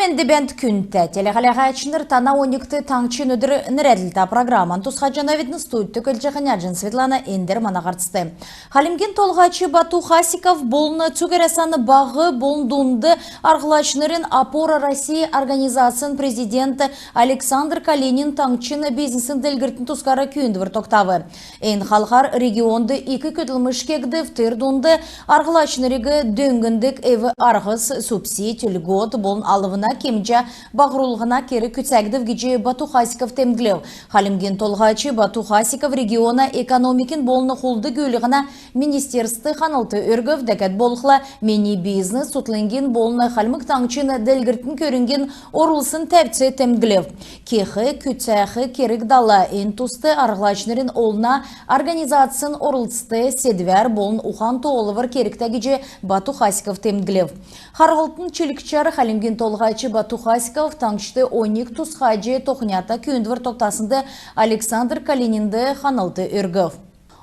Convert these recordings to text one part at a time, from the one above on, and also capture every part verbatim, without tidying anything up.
Эндр бәәнт, күндтә телехәләгәчнр. Тана оньгт «Таңһчин өдр» нерәдлтә программан тусхаҗанавидн. Студьд көдлҗәхнь Аҗин Светлана. Эндр мана һарцд. Хальмгин Толһач Бату Хасиков болн цуг Әрәсән баһ болн дунд арһлачнрин «Опора России» организацин президент Александр Калинин таңһчин бизнесин делгрлтин тускар күүндвр тогтав. Эн халхар регионд ик көдлмш кегдв. Тер дунд арһлачнриг дөңндг эв-арһс, субсидь, льгот болн алвна кемҗә баһрулһна керг күцәгдв гиҗ Бату Хасиков темдглв. Хальмгин Толһач Бату Хасиков региона экономикин болн хулд-гүүлһнә министерствд ханлт өргв. Дәкәд болхла, «Мини бизнес» цутхлңгин болн Хальмг Таңһчин делгрлтин көрңгин орулсн тәвц темдглв. Кех күцәх керг дала. Эн туст арһлачнрин олна организацин орлцт, седвәр болн ухан-тоолвр кергтә гиҗ Бату Хасиков темдглв. Харһлтын чилгчәр Хальмгин Толһач Бату Хасиков таңһчд оньг тусхаҗ, тохнята күүндвр тогтаснд Александр Калининд ханлт өргв.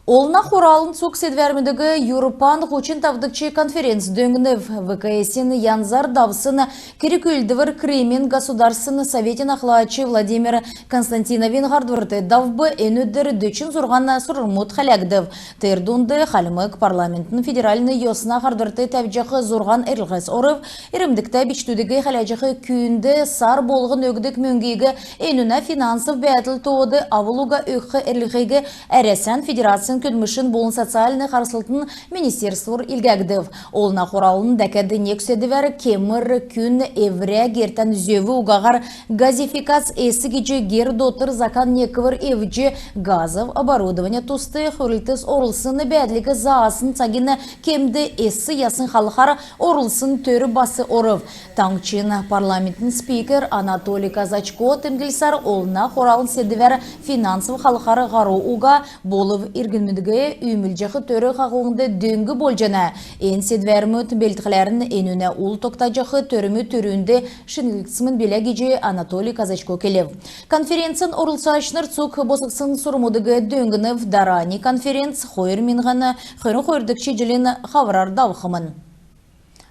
Олна Хуралын цуг седвәрмүдиг «Юрпан» һучн тавдгч конференц дөңнв. В К С-ин янзар давсн керг-үүлдвр Крымин Государственн Советин ахлач Владимир Константиновин һардврт давв. Эн өдр дөчн зурһан сурврмуд хәләгдв. Тер дунд Хальмг парламентин федеральн йосна һардврт тәвҗәх зурһан эрлһс орв. Эрмдгтә бичкдүдиг хәләҗәх күүнд сар болһн өгдг мөңгиг энүнә финансов бәәдл тоод авл уга өгх эрлһиг Әрәсән Федерацин көдлмшин болн социальн харслтын министерствур илгәгдв. Олна Хуралын дәкәд нег седвәр: кемр күн эврә гертән зөв угаһар газификац эс гиҗ гер дотр закан неквр эвдҗ, газов оборудования туст хүврлтс орулсн бәәдлиг заасн цагин кемд эс ясн халхар орулсн төр бас орв. Таңһчин парламентин спикер Анатолий Козачко темдглсәр, Олна Хуралын седвәр финансов халхар һару уга болв иргнмүдиг үүмүлҗәх төр хаһлһнд дөң болҗана. Эн седвәрмүд белдхләрн энүнә ул тогтаҗах төрмүд түрүнд шинҗлгдсмн билә гиҗ Анатолий Козачко келв. Конференцин орлцачнр цуг босхсн сурврмудыг дөңнв. Дарани конференц хойр миңһн хөрн хойрдгч җилин хаврар давхмн.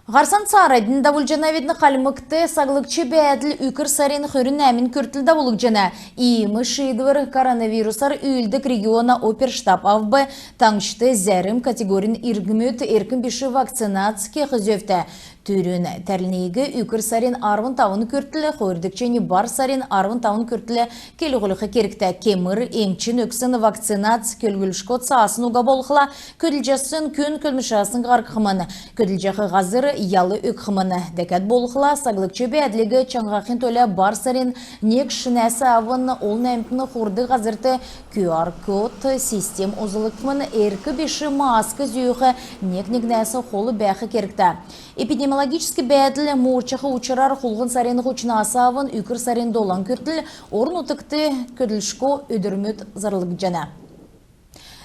Һарцан цааранднь давулҗанавидн. Хальмгт саглгч бәәдл үкр сарин хөрн нәәмн күртл давулгдҗана. Иим шиидвр коронавирусар үүлддг региона оперштаб авв. Таңһчд зәрм категорин иргмүд эрк биш вакцинац кех зөвтә. Түрүн тәрлниг үкр сарин арвн тавн күртл, хойрдгчнь бар сарин арвн тавн күртл келһүлх кергтә. Кемр эмчин өгсн вакцинац келһүлшго цаасн уга болхла, көдлҗәсн күн көдлмшәсн һарһхмн, көдлҗәх һазр ял өгхмн. Дәкәд болхла, саглгч бәәдлиг чаңһахин төлә бар сарин негнәс авн олн әмтн хурдг һазрт Q R-код систем олзлгдхмн. Эрк биш маск зүүх, нег-негнәс хол бәәх кергтә. Эпидемиологическ бәәдл муурчах учрар хулһн сарин һучнас авн үкр сарин долан күртл орн-нутгт көдлшго өдрмүд зарлгдҗана.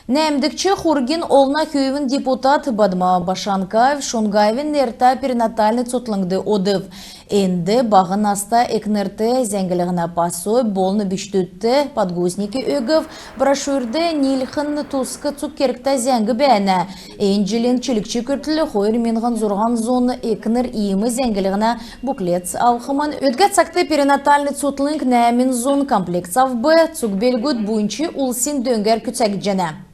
Нәәмдгч хургин олна хүүвин депутат Бадма Башанкаев Шунгаевин нертә перинатальн цутхлңд одв. Энд баһ наста экнрт зәңглһнә пособь болн бичкдүдт подгузник өгв. Брошюрд ниилхин туск цуг кергтә зәңг бәәнә. Эн җилин чилгч күртл хойр миңһн зурһан зун экнр иим зәңглһнә буклетс авхмн. Өдгә цагт перинатальн цутхлң нәәмн зун комплектс авв. Цуг белгүд буйнч улсин дөңгәр күцәгдҗәнә.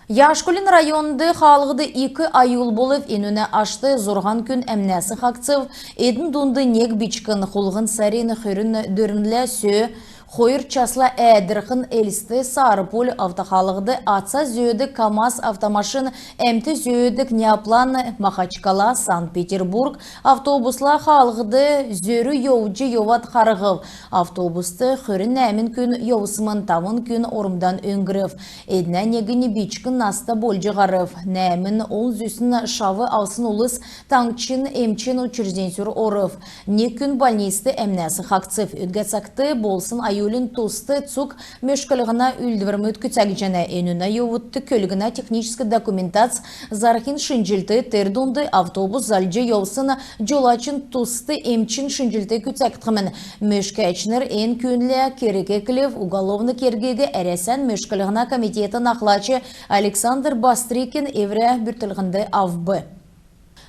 Яшкулин районд хаалһд ик аюл болв. Энүнә ашт зурһан күн әмнәсн хаһцв. Эдн дунд нег бичкн. Хулһн сарин хөрн дөрвнлә сө хойр часла Әәдрхн — Элст — Ставрополь автохаалһд аца зөөдг КамАЗ автомашин, әмт зөөдг Неоплан — Махачкала — Санкт-Петербург автобусла хаалһд зөрү йовҗ йовад харһв. Автобуст хөрн нәәмн күн йовсмн, тавн күн ормдан өңгрв. Эднә негнь бичкн наста болҗ һарв. Нәәмн олн зүсн шав авсн улс таңһчин эмчин учрежденьсүр орв. Нег күн больницд әмнәсн хаһцв. Өдгә цагт болсн аюлин туст цуг мөшклһнә үүлдврмүд күцәгдҗәнә. Энүнә йовудт көлгнә техническ документац, зарһин шинҗллт, тер дунд автобус залҗ йовсн җолачин туст эмчин шинҗллт күцәгдхмн. Мөшкәчнр эн күүнлә керг эклв. Уголовн кергиг Әрәсән мөшклһнә комитетин ахлач Александр Бастрыкин эврә бүртклһнд авв.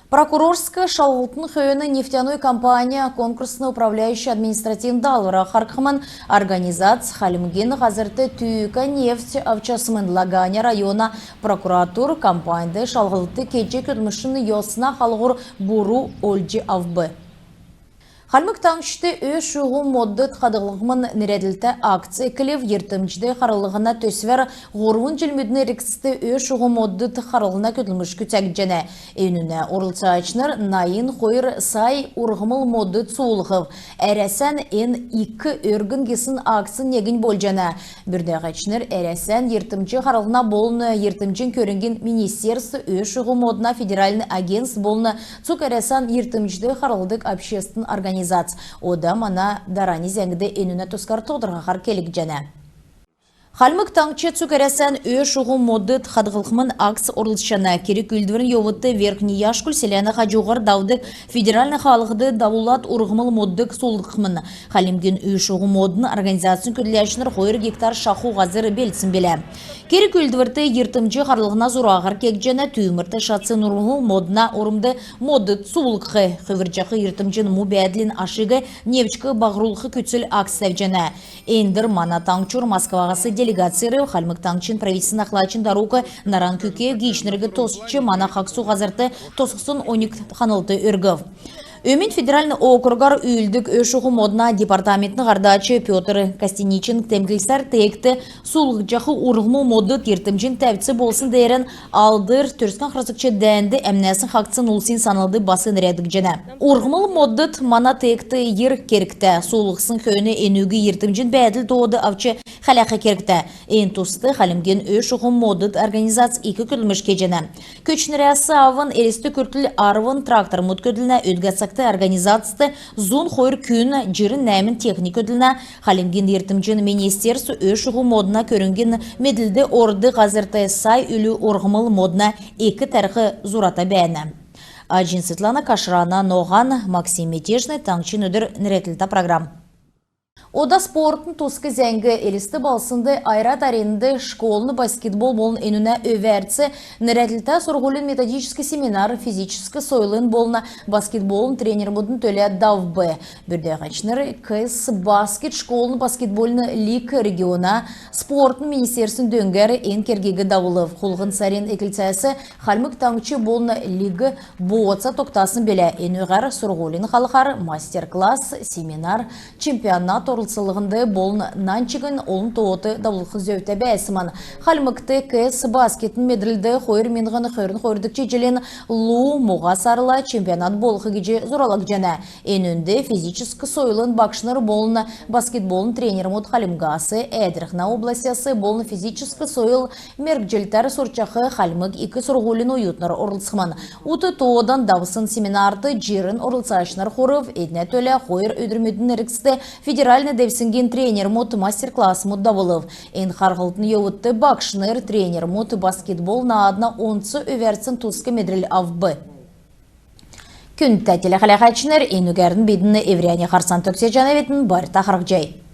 Прокурорск шалһлтын хөөн нефтяной компания конкурсн управляющий административн даалһвр харһхмн. Организац Хальмгин һазрт түүкә нефть авчасмн. Лаганя района прокуратур компаньд шалһлт кеҗ көдлмшин йосна халхур буру олҗ авв. Хальмг Таңһчд ө-шуһу модд хадһлхмн нерәдлтә акц эклв. Йиртмҗд харллһна төсвәр һурвн җилмүдин эргцд ө-шуһу модд харллһна көдлмш күцәгдҗәнә. Энүнә орлцачнр найн хойр сай урһмл модд суулһв. Әрәсән эн ик өргн гисн акцин негнь болҗана. Бүрдәһәчнр Әрәсән йиртмҗ харллһна болн йиртмҗин көрңгин министерств, ө-шуһу модна федеральн агентств болн цуг Әрәсән йиртмҗд харлдг общественн организац. Ода мана дарани зәңгд энүнә тускар тодрхаһар келгдҗәнә. Хальмг Таңһч цуг Әрәсән ө-шуһу модд хадһлхмн акц орлцҗана. Керг-үүлдврин йовудт Верхний Яшкуль селәнә хаҗуһар давдг федеральн хаалһд давулад урһмл модд суулһхмн. Хальмгин ө-шуһу модн организацин көдләчнр хойр гектар шаху һазр белдсн билә. Керг-үүлдврт йиртмҗ харллһна зураһар кегдҗәнә. Түүмрт шатсн урһмл модна ормд модд суулһх, хүврҗәх йиртмҗин му бәәдлин ашиг невчк баһрулх күцл акц тәвҗәнә. Эндр мана таңһчур Москваһас делегация ирв. Хальмг Таңһчин правительствин ахлачин дарук Наран Күкеев гиичнриг тосч, мана хагсу һазрт тосхсн оньг ханлт өргв. Өмн федеральн округар үүлддг ө-шуһу модна департаментин һардач Пётр Костеничин темдглсәр, теегт суулһҗах урһмл модд йиртмҗин тәвц болсн деерән Алдр Төрскән харсгч дәәнд әмнәсн хаһцсн улсин санлд бас нерәдгдҗәнә. Урһмл модд мана теегт йир кергтә. Суулһсн хөөн энүг йиртмҗин бәәдл тоод авч хәләх кергтә. Эн туст Хальмгин ө-шуһу модд организац ик көдлмш кеҗәнә. Көтчнрәс авн Элст күртл арвн трактормуд көдлнә. Өдгә цагт организацд зун хойр күн, җирн нәәмн техник көдлнә. Хальмгин йиртмҗин министерств ө-шуһу модна көрңгин медлд ордг һазрт сай үлү урһмл модна эк тәрх зурата бәәнә. Аҗин Светлана, Кашрана Ноһан, Максим Мятежный, «Таңһчин өдр» нерәдлтә программ. Ода спортын туск зәңг. Элст балһснд «Ойрат-Аренд» школьн баскетбол болн энүнә өвәрц нерәдлтә сурһулин методическ семинар физическ сойлын болн баскетболын тренермүдин төлә давв. Бүрдәһәчнр «КС Баскет» школьн баскетболын лиг региона спортын министерствин дөңгәр эн кергиг давулв. Хулһн сарин эклцәс Хальмг Таңһч болн лиг бооца тогтасн билә. Энүгәр сурһулин халхар мастер-класс, семинар, чемпионат орлцлһнд болн нань чигн олн тоот давулх зөвтә бәәсмн. Хальмгт «КС Баскетин» медрлд хойр миңһн хөрн хойрдгч җилин лу моһа сарла чемпионат болх гиҗ зуралгдҗана. Энүнд физическ сойлын багшнр болн баскетболын тренермүд Хальмгас, Әәдрхнә областяс болн физическ сойл мергҗлтәр сурчах Хальмг ик сурһулин оютнр орлцхмн. Ут тоодан давсн семинарт җирн орлцачнр хурв. Эднә төлә хойр өдрмүдин эргцд федеральн девсңгин тренермүд мастер-классмуд давулв. Эн харһлтын йовудт багшнр, тренермүд баскетбол наадна онц өвәрцин туск медрл авв. Күндтә телехәләәчнр, энүгәрн бидн эврәннь һарцан төгсәҗәнәвидн. Байрта харһцхай.